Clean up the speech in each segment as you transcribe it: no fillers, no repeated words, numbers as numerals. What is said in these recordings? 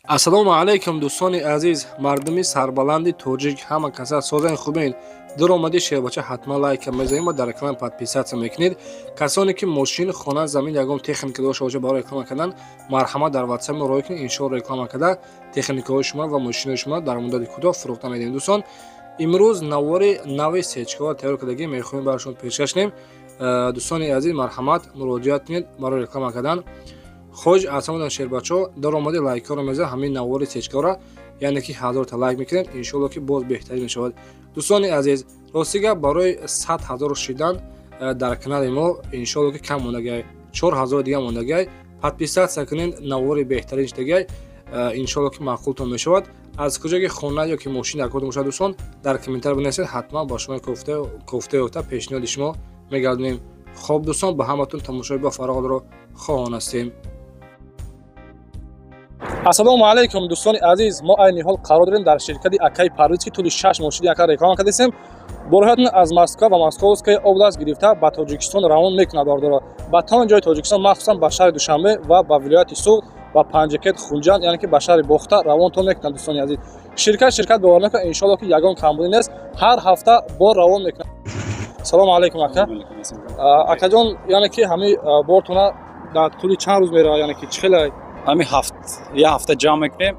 Ассалому алайкум, дӯстони азиз, мардуми сарбаланди тоҷик, ҳама каса созани хубен. Дуромади шербача, ҳатман лайка мезанед ва дар экран подписаться мекунед. Касоне ки мошин, хона, замин, ягон техника дошта бошад барои реклама кардан, марҳамат, дар ватсап мо роҳӣ кунед. Иншоалло, реклама карда, техникаҳои шумо ва мошинои шумо дар муддати кӯтоҳ фурӯхта медиҳем. Дӯстон, имрӯз навори нави сечкаҳо тайёр кардагӣ мехоҳем барои шумо пешкаш кунем. Дӯстони азиз, марҳамат, муроҷиат кунед барои реклама кардан. Хоҳиш аз ҳамадан, шербачаҳо, даромади лайкҳоро мезанед, ҳамин навори сечкаҳоро, яъне ки 1000-та лайк мекунед, иншоалло ки боз беҳтарин мешавад. Дӯстони азиз, рости гап, барои 100 000 шидан дар канали мо, иншоалло ки кам мондагиай, 4000 дига мондагиай. Подписаться кунед, навори беҳтарин шидагиай, иншоалло ки маъқултон мешавад. Аз куҷо ки хона ё ки мошин дар кортон бошад, дӯстон, дар комментар бинависед, ҳатман ба шумо кофта ёфта пешниҳоди шумо мегардонем. Хоб, дӯстон, ба ҳаматон тамошои ба фароғатро хоҳон ҳастем. Ассалому алайкум, дӯстони азиз. Мо айни ҳол қарор дорем дар ширкати акаи Парвиз, ки тӯли 6 моҳ шуди ака реклама кардастем. Борҳоятон аз Москва ва Московская область гирифта ба Тоҷикистон равон мекунад, бардоро, ба тамоми ҷои Тоҷикистон, махсусан ба шаҳри Душанбе ва ба вилояти Суғд, ба Панҷакент, Хунҷанд, яъне ки ба шаҳри Бохта равонтон мекунад. Дӯстони азиз, ширкат бовар мекунад, иншоалло ки ягон камбудӣ нест, ҳар ҳафта бор равон мекунад. Салому алайкум, ака. Акаҷон, яъне ки ҳамин бортона дар тӯли чанд рӯз меравад, яъне ки чӣ хеле? Ҳамин ҳафт як ҳафта ҷамъ мекунем,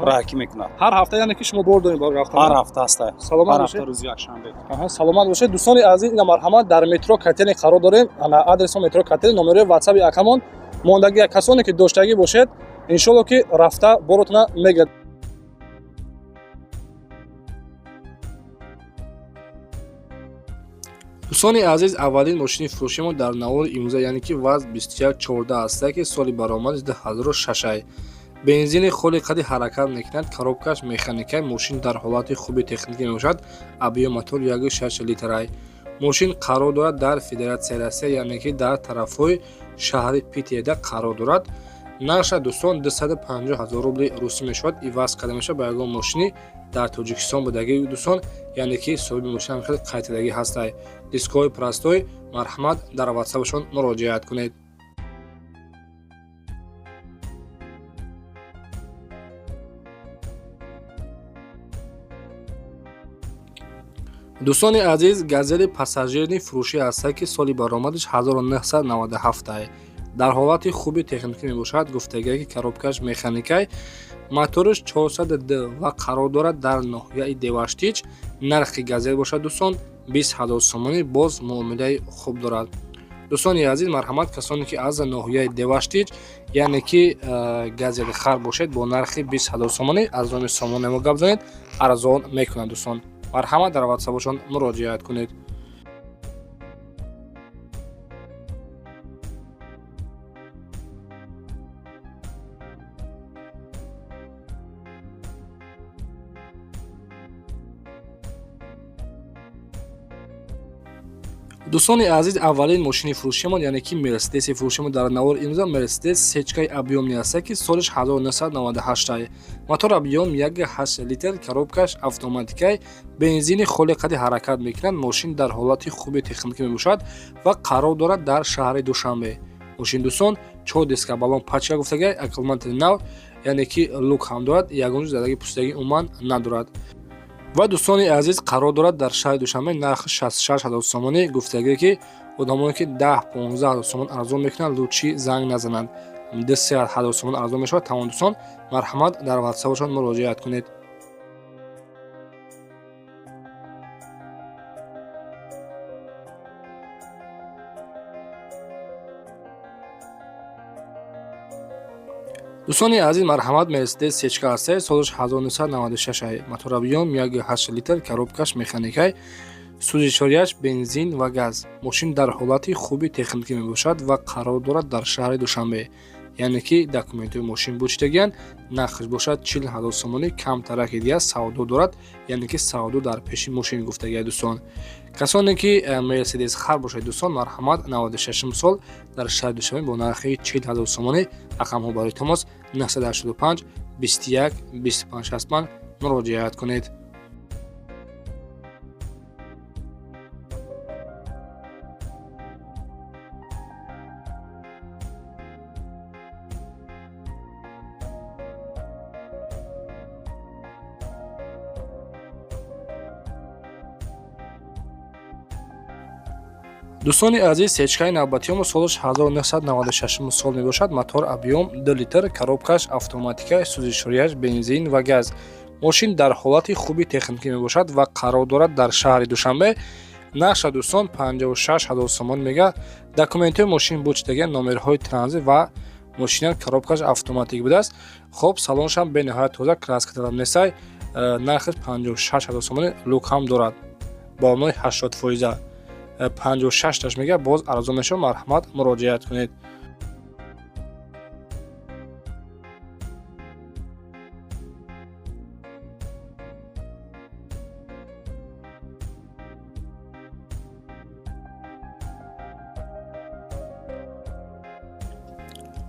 раҳакӣ мекунад. Ҳар ҳафта, яъне ки шумо бор дорем барои рафтан? Ҳар ҳафта ҳаста. Саломат Ҳар бошед. ҳафта рӯзи якшанбе. Аҳа, саломат бошед. Дӯстони азиз, ина марҳамат, дар метро Котельный қарор дорем. Ана адреси метро Котельный, номерои ватсаби акамон мондагӣ. Касоне ки доштагӣ бошед, иншоалло ки рафта боротона мегирад. Дӯстони азиз, аввалин мошини фурӯшимон дар навори имрӯза, яъне ки ВАЗ 2114 аста, ки соли баромади 2006, бензини холи қади ҳаракат мекунад, коробкаш механикай. Мошин дар ҳолати хуби техникӣ мебошад, объём мотор 1,6 литрай. Мошин қарор дорад дар Федератсияи Россия, яъне ки дар тарафҳои шаҳри Питерда қарор дорад. Нархша, дӯстон, 250 ҳазор рубли русӣ мешавад, иваз карда мешавад ба ягон мошини дар Тоҷикистон будагӣ. Дӯстон, яъне ки соҳиби мошин ҳам хеле қайтадагӣ ҳастай, дискҳои простой. Марҳамат, дар ватсапашон муроҷиат кунед. Дӯстони азиз, Газели пассажирни фурӯшӣ ҳаста, ки соли баромадаш 1997, дар ҳолати хуби техникӣ мебошад. Гуфтагие ки коробкаш механикай, мотораш 402 ва қарор дорад дар ноҳияи Деваштич. Нархи Газел бошад, дӯстон, 20 ҳазор сомонӣ, боз муомилаи хуб дорад. Дӯстони азиз, марҳамат, касоне ки аз ноҳияи Деваштич, яъне ки Газели хар бошед, бо нархи 20 ҳазор сомонӣ аз номи сомонаи мо гап занед, арзон мекунад. Дӯстон, марҳамат, дар ватсапашон муроҷиат кунед. Дӯстони азиз, аввалин мошини фурӯшимон, яъне ки Мерседеси фурӯшимон дар навор имрӯза, Мерседес сечкаи объёмный аста, ки солиш 1998, мотор объём 1,8 литр, коробкаш автоматикай, бензини холи қади ҳаракат мекунад. Мошин дар ҳолати хуби техникӣ мебошад ва қарор дорад дар шаҳри Душанбе. Мошин, дӯстон, чор диска, баллон пачка гуфтагай, аккумулятори нав, яъне ки люк ҳам дорад, ягон задаги пустагӣ умуман надорад. Ва, дӯстони азиз, қарор дорад дар шаҳри Душанбе, нархи 66 ҳазор сомонӣ. Гуфтагие ки одамоне ки 10-15 ҳазор сомон арзон мекунанд, лучи занг назананд, 2-3 ҳазор сомон арзон мешавад, тамом. Дӯстон, марҳамат, дар ватсапашон муроҷиат кунед. Дӯстони азиз, марҳамат, Мерседес сечка ҳастае, солаш 1996, мотор объём 1,8 литр, коробкаш механикай, сӯзишвориаш бензин ва газ. Мошин дар ҳолати хуби техникӣ мебошад ва қарор дорад дар шаҳри Душанбе, яъне ки документҳои мошин бучидагиянд. Нархаш бошад 40 ҳазор сомонӣ, камтараки дига савдо дорад, яъне ки савдо дар пеши мошин гуфтагия. Дӯстон, касоне ки Мерседес хар бошад, дӯстон, марҳамат, 96 сол, дар шаҳри Душанбе бо нархи 40 ҳазор сомонӣ. Рақамҳо барои тамос 985 21 25 65, муроҷиат кунед. Дӯстони азиз, сечкаи навбатиёмо солаш 1996 сол мебошад. Мотор объём 2 литр, коробкаш автоматика, сӯзишворияш бензин ва газ. Мошин дар ҳолати хуби техникӣ мебошад ва қарор дорад дар шаҳри Душанбе. Нархша, дӯстон, 56 ҳазор сомон мега. Документҳои мошин бучдага, номерҳои транзит ва мошинам коробкаш автоматик будааст. Хоб, салоншам бениҳоят тоза, краска талаб нестай. Нархаш 56 ҳазор сомони, люк ҳам дорад, баллонои 80 фоиза. 56 таш мега, боз арзон мешавад. Марҳамат, муроҷиат кунед.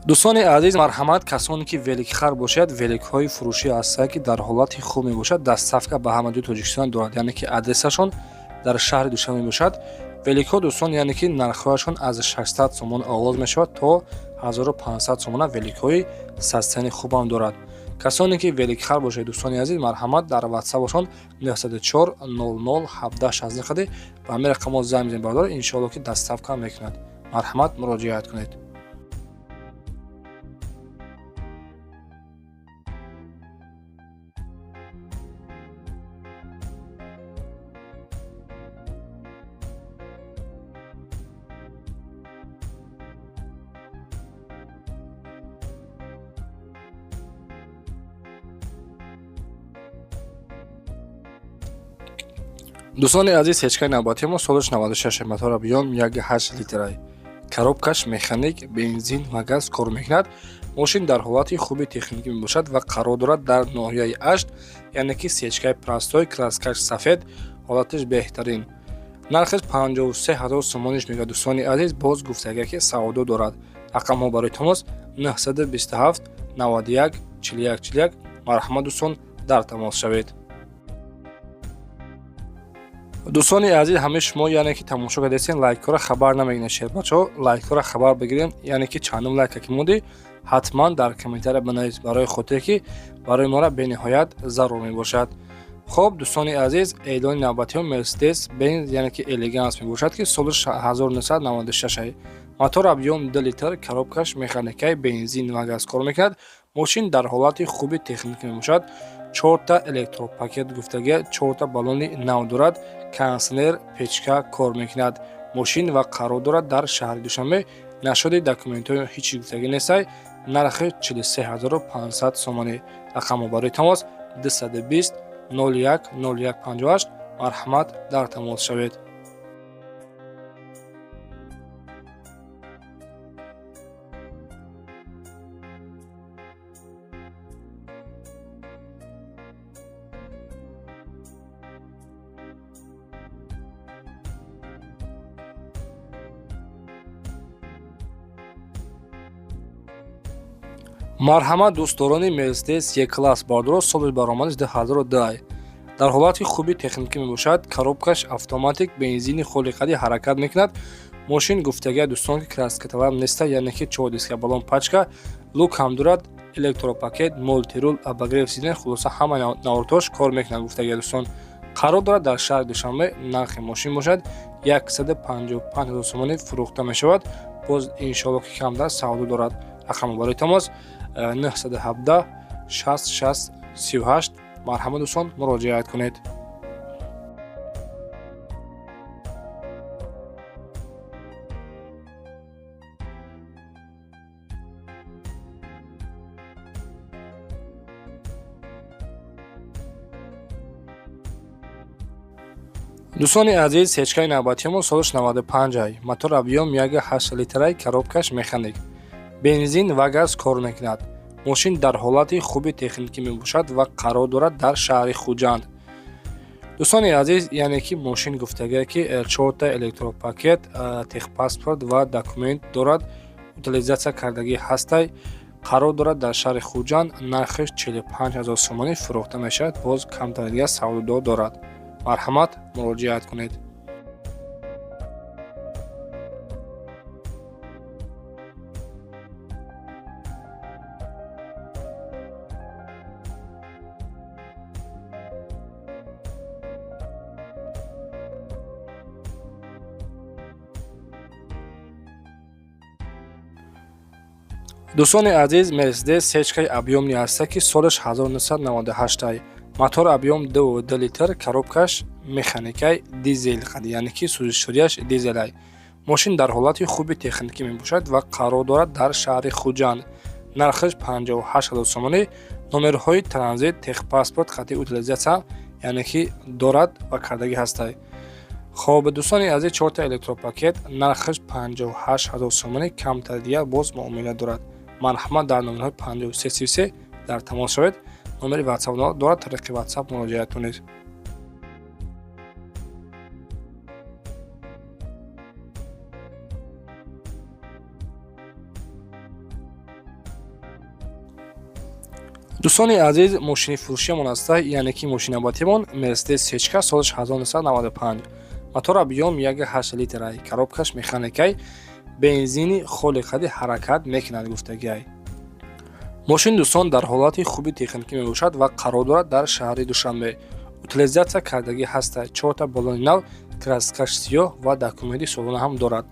Дӯстони азиз, марҳамат, касоне ки великхар бошад, великҳои фурӯшӣ ҳастанд, ки дар ҳолати хуб мебошад, доставка ба ҳама ҷои Тоҷикистон дорад, яъне ки адресашон дар шаҳри Душанбе мебошад. Великҳо, дӯстон, яъне ки нархҳояшон аз 600 сомон оғоз мешавад то 1500 сомона. Великҳои састани хубам дорад. Касоне ки великхар бошед, дӯстони азиз, марҳамат, дар ватсапашон 904 00 17 16 қади ба ҳамин рақамҳо занг мезанед, бародар, иншоалло ки доставка мекунад. Марҳамат, муроҷиат кунед. Дӯстони азиз, сечкаи навбатии мо солаш 96, мотор объём 1,8 литрай, коробкаш механик, бензин ва газ кор мекунад. Мошин дар ҳолати хуби техникӣ мебошад ва қарор дорад дар ноҳияи Ашт. Яъне ки сечкаи простой, краскаш сафед, ҳолаташ беҳтарин. Нархаш 53 ҳазор сомониш мегӯяд, дӯстони азиз, боз гуфтага ки савдо дорад. Рақамҳо барои тамос 927 91 41 41. Марҳамат, дӯстон, дар тамос шавед. Дӯстони азиз, ҳамаи шумо, яъне ки тамошо кардастен, лайкҳоро хабар намегиред. Шербачаҳо, лайкҳоро хабар бигирем, яъне ки чандум лайка ки мондӣ, ҳатман дар комментария бинавис, барои хотире ки барои мора бениҳоят зарур мебошад. Хоб, дӯстони азиз, эълони навбатиҳо Мерседес Бенз, яъне ки Элеганс мебошад, ки соли 1996, мотор объём 2 литр, коробкаш механикаи, бензин ва газ кор мекунад. Мошин дар ҳолати хуби техникӣ мебошад. Чорта электропакет гуфтага, чорта баллони нав дорад, кондитсионер, печка кор мекунад. Мошин ва қарор дорад дар шаҳри Душанбе. Нашоди документҳои ҳеҷ гуфтагӣ нестай. Нархи 43 500 сомонӣ. Рақамҳо барои тамос 220 01 01 58. Марҳамат, дар тамос шавед. Марҳамат, дӯстдорони Мерседес Е класс, бардоро, соли баромадаш 2002, дар ҳолати хуби техникӣ мебошад. Коробкаш автоматик, бензини холиқади ҳаракат мекунад. Мошин гуфтагия, дӯстон, ки краскаталаб неста, яъне ки чор диска, баллон, пачка, люк ҳам дорад, электропакет, мультируль, обогрев сиденья, хулоса, ҳама наворотош кор мекунад, гуфтагия, дӯстон. Қарор дорад дар шаҳри Душанбе. Нархи мошин бошад 155 ҳазор сомонӣ фурӯхта мешавад. Боз иншоалло ки камтар савдо дорад. Рақамҳо барои тамос 917 60 60 38. Марҳамат, дӯстон, муроҷиат кунед. Дӯстони азиз, сечкаи навбатиамон солаш 95 ай, мотор объём 1,8 литрай, коробкаш механик, бензин ва газ кор мекунад. Мошин дар ҳолати хуби техникӣ мебошад ва қарор дорад дар шаҳри Хуҷанд. Дӯстони азиз, яъне ки мошин гуфтагия ки чорта электропакет, техпаспорт ва документ дорад, утилизатсия кардагӣ ҳастай. Қарор дорад дар шаҳри Хуҷанд. Нархиш 45 ҳазор сомонӣ фурӯхта мешавад, боз камтар дигар савдо дорад. Марҳамат, муроҷиат кунед. Дӯстони азиз, Мерседес сечкаи объёмный ҳаста, ки солаш 1998. Мотор объём 2,2 литр, коробкаш механикай, дизел, яъне ки сӯзишворияш дизелай. Мошин дар ҳолати хуби техникӣ мебошад ва қарор дорад дар шаҳри Хуҷанд. Нархаш 58 ҳазор сомонӣ. Номерҳои транзит, техпаспорт, хати утилизация, яъне ки дорад ва кардагӣ ҳастай. Хоб, дӯстони азиз, чорта электропакет, нархаш 58 ҳазор сомонӣ, камтар дигар боз муомила дорад. Марҳамат, дар номерҳои 5333 дар тамос шавед. Номери ватсап дорад, тариқи ватсап муроҷиат кунед. Дӯстони азиз, мошини фурӯшиамон аста, яъне ки мошинабатимон Мерседес сечка, солаш 1995, мотор объём 1,8 литрай, коробкаш механикай, бензини холи қади ҳаракат мекунад гуфтагиай. Мошин, дӯстон, дар ҳолати хуби техникӣ мебошад ва қарор дорад дар шаҳри Душанбе. Утилизация кардагӣ ҳаста, чорта балони нав, краскаш сиёҳ ва документи солона ҳам дорад.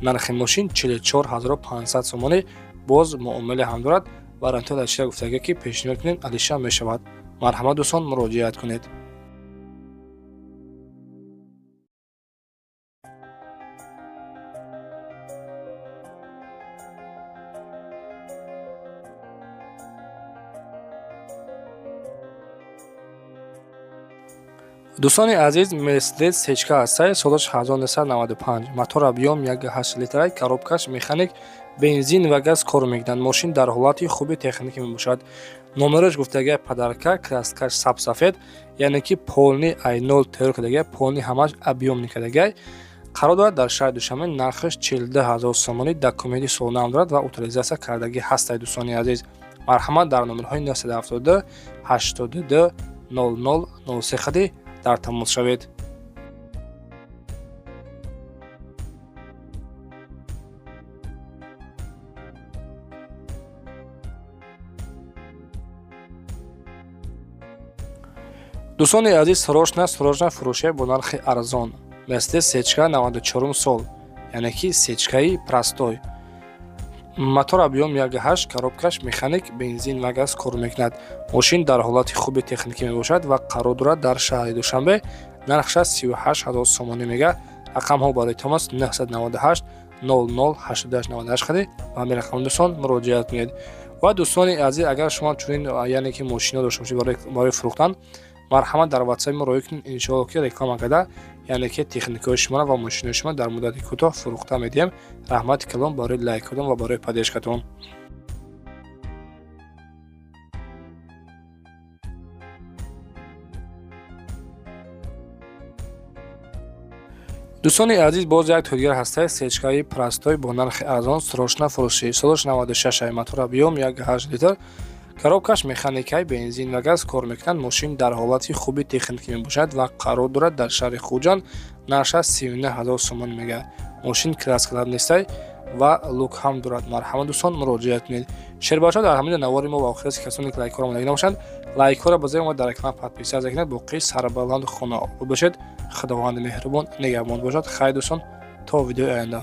Нархи мошин 44 500 сомонӣ, боз муомила ҳам дорад. Вариантҳои алишера гуфтагӣ, ки пешниҳод кунем, алиша мешавад. Марҳамат, дӯстон, муроҷиат кунед. Дӯстони азиз, Мерседес сечка ҳастай, солаш 1995, мотор объём 1,8 литрай, коробкаш механик, бензин ва газ кор мекунад. Мошин дар ҳолати хуби техникӣ мебошад. Номераш гуфтагия подарка, краскаш сабсафед, яъне ки полный ай нол тайёр кардагия, полный ҳамаш объёмный кардагиай. Қарор дорад дар шаҳри Душанбе, нархаш 42 ҳазор сомонӣ, документи солонаам дорад ва утилизация кардагӣ ҳастай. Дӯстони азиз, марҳамат, дар номерҳои 972 82 00 03 хади дар тамос шавед. Дӯстони азиз, срочно, срочно фурӯше бо нархи арзон. Мерседес сечка, 94 сол, яъне ки сечкаи простой, мотор объём 1,8, коробкаш механик, бензин ва газ кор мекунад. Мошин дар ҳолати хуби техникӣ мебошад ва қарор дорад дар шаҳри Душанбе. Нархаш 38 ҳазор сомонӣ мега. Рақамҳо барои тамос 998 00 88 98 хади ба ҳамин рақам, дӯстон, муроҷиат кунед. Ва дӯстони азиз, агар шумо чунин, яъне ки мошино дошта бошед барои фурӯхтан, марҳамат, дар ватсапи мо роҳӣ кунед. Иншоалло, ки реклама карда, яъне ки техникаҳои шуморо ва мошинои шумо дар муддати кӯтоҳ фурӯхта медиҳем. Раҳмати калон барои лайкотон ва барои поддержкатон. Дӯстони азиз, боз як тои дигар ҳастае, сечкаи простой бо нархи арзон, срочно фурӯшӣ. Солаш 96, мотор объём 1,8 литр, коробкаш механикаи, бензин ва газ кор мекунад. Мошин дар ҳолати хуби техникӣ мебошад ва қарор дорад дар шаҳри Хуҷанд. Нархаш 39 ҳазор сомонӣ мега. Мошин краскалаб нестай ва люк ҳам дорад. Марҳамат, дӯстон, муроҷиат кунед. Шербачаҳо, дар ҳамин навори мо ва охир аст. Касоне ки лайкҳоро мондагӣ набошанд, лайкҳоро базаред ва дар экран подписаться кунед. Боқӣ сарбаланду хонаобод бошед. Худованди меҳрубон нигаҳбон бошад. Хайр, дӯстон, то видеои оянда.